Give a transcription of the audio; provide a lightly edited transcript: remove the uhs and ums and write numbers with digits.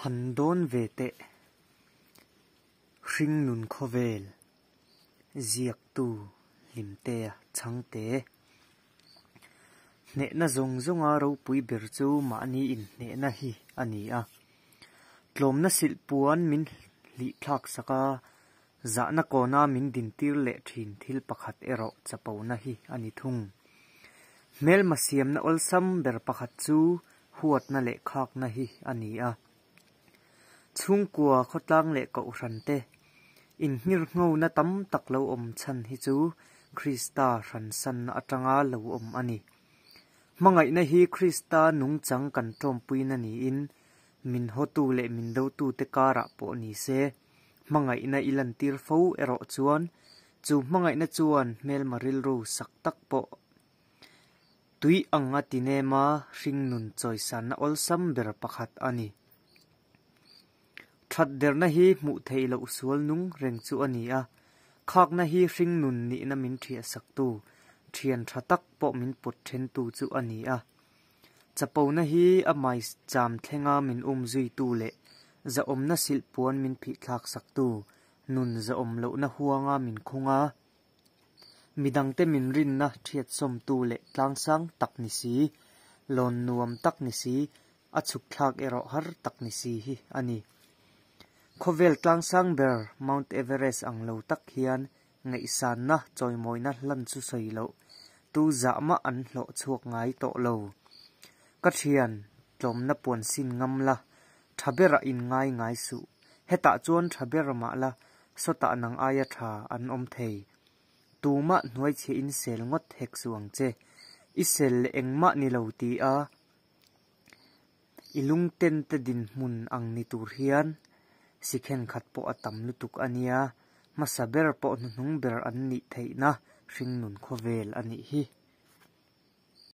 Han dawn ve teh. Hringnun khawvel ziaktu Hlimtea Chhangte. Hnehna zawng zawnga ropui ber chu mahni inhnehna hi a ni a. Tlawmna silhpuan min hlihthlak sak a, zahna kawna min dintir leh thin thil pakhat erawh chapona hi a ni thung. Hmelma siamna awlsam ber pakhat chu huatna leh khakna hi a ni a. Chhungkua khawtlang leh kohhran te inhngirhnghona tam tak lo awm chhan hi chu Krista hransanna atanga lo awm a ni. Hmangaihna hi Krista nungchang kan tawmpuina niin min hawtu leh min dotute karah pawh ni se, hmangaihna i lantir fo erawh chuan chu hmangaihna chuan hmelma rilru sak tak pawh Tui ang a ti nem a, hringnun chawisanna awlsam ber pakhat a ni. That derna hi hmuh theih loh sual nung reng chu a ni a, khakna hi hringnun nihna min thiahsaktu, thian tha tak pawh min pawt thentu chu a ni a. Chapona hi a mai cham thlenga min umzuitu leh zahawmna silhpuan min phihthlaksaktu, nun zahawm lohna huanga min khung a, Midangte min rinna thiatsawmtu leh tlangsang tak ni si, lawn nuam tak ni si, a chhukthlak erawh har tak ni si hi a ni. Khawvel tlangsang ber Mount Everest ang lo tak hian ngaihsanna chawimawina hlan chu sawi loh tu zah mah an hlawh chhuak ngai tawh lo. Ka thian, tlawmna puan sin ngam la, tha berah in ngai ngai suh. Hetah chuan tha ber mah la, Sawtah nang aia tha an awm thei. Tumah hnuaichhiah in sel ngawt hek suh ang che. I sel leh engmah ni lo ti a, i lungten te dinhmun ang ni tur hian sikhen khat pawh a tam lutuk a nia, hmasa ber pawh hnuhnung ber an nih theihna hringnun khawvel a nih hi.